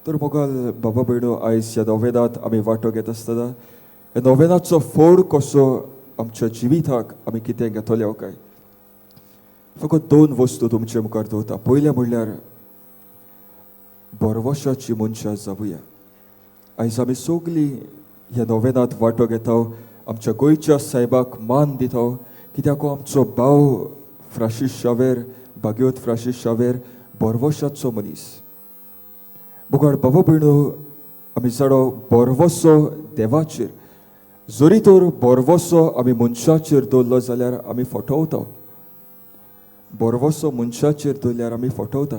तर मोगाल बाबा भयणो, आयज ह्या नोवेनात आमी वांटो घेत आसतना ह्या नोवेनाचो फोड कसो आमच्या जिविताक आमी कितें घेतले काय, फकत दोन वस्तू तुमचे मुखार दवरता. पयलें म्हणल्यार भरवशाची मनशां जावया. आयज आमी सगळीं ह्या नोवेनात वांटो घेता, आमच्या गोंयच्या सायबाक मान दिता, कित्याक हो आमचो भाव फ्रांसीस शावेर, भाग्योत फ्रांसीस शावेर भरवशाचो मनीस. मुखार बाबा भयणो, आमी जाणो, भरवसो देवाचेर. जरी तर भरवसो आमी मनशाचेर दवरलो जाल्यार आमी फटवता. भरवसो मनशाचेर दवरल्यार आमी फटवता.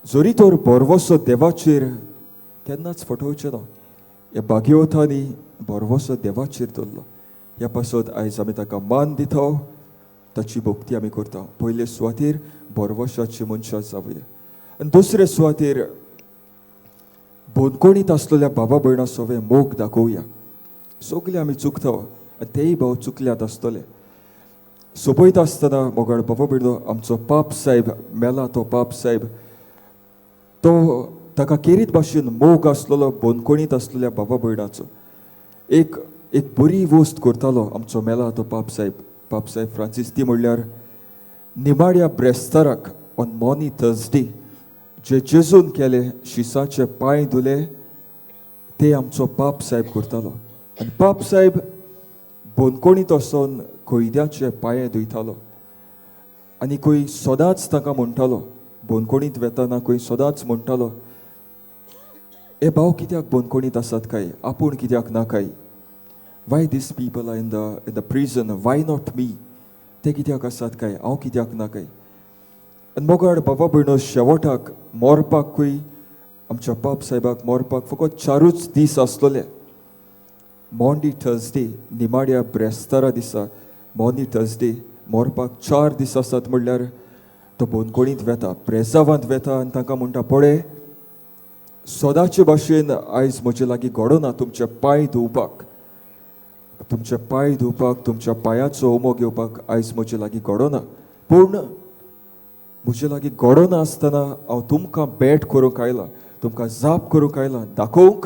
जरी तर भरवसो देवाचेर, केन्नाच फटोवचें ना. ह्या भाग्यवतांनी भरवसो देवाचेर दवरलो. ह्या पासत आयज आमी ताका मान दिता, ताची भक्ती आमी करता. पयले सुवातेर भरवशाची मनशां जावया आनी दुसरे सुवातेर बंदखणीत आसलेल्या बाबा भयणा सोवे मोग दाखोवया. सगळे आमी चुकता आनी तेय भाव चुकल्यात आसतले. सोंपयता आसतना मोगाळ बाबा भयणो, आमचो पाप साहेब, मेला तो पाप साहेब, तो ताका केरीत भाशेन मोग आसलेलो बंदखणीत आसलेल्या बाबा भयणाचो. एक एक बरी वस्त करतालो आमचो मेला तो पाप साहेब, पाप साहेब फ्रांसीस. ती म्हणल्यार निमाड्या ब्रेस्ताराक, ऑन मॉनी थर्सडे, जे जेजून केले, शिसाचे पांय धुले, ते आमचो पाप साहेब करतालो. आनी पाप साहेब बंदखणीत वचोन कैद्याचे पांये धुयतालो आनी खंय सदांच ताका म्हणटालो, बंदखणीत वेताना खंय सदांच म्हणटालो, हे भाव कित्याक बंदखणीत आसात काय, आपूण कित्याक ना काय? Why these people are in the prison, why not me? ते कित्याक आसात काय, हांव कित्याक ना काय? आनी मोगाळ बाबा भयणो, शेवटाक मोरपाकूय, आमच्या पाप साहेबाक मोरपाक फकत 4ूच दीस आसलेले. मॉन्डी थर्सडे, निमाड्या ब्रेस्तारा दिसा, मॉनी थर्सडे, मोरपाक 4 दीस आसात म्हणल्यार तो बंदखणींत वेता, प्रेजावांत वेता आनी तांकां म्हणटा, पळय, सदांचे भाशेन आयज म्हजे लागीं घडना तुमचे पांय धुवपाक. तुमचे पांय धुवपाक, तुमच्या पांयाचो उमो घेवपाक आयज म्हजे लागीं घडना. पूण म्हजे लागीं घडना आसतना हांव तुमकां भेट करूंक आयलां, तुमकां जाप करूंक आयलां, दाखोवंक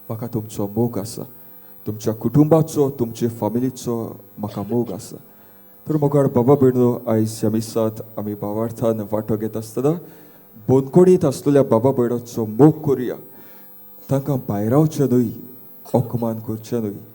म्हाका तुमचो मोग आसा, तुमच्या कुटुंबाचो, तुमचे फामिलीचो म्हाका मोग आसा. तर मोगाळ बाबा भयणो, आयज ह्या मिसांत आमी भावार्थान वांटो घेत आसतना बंदखणीत आसलेल्या बाबा भयणाचो मोग करुया. तांकां भायरावचें न्हय, अपमान करचें न्हय.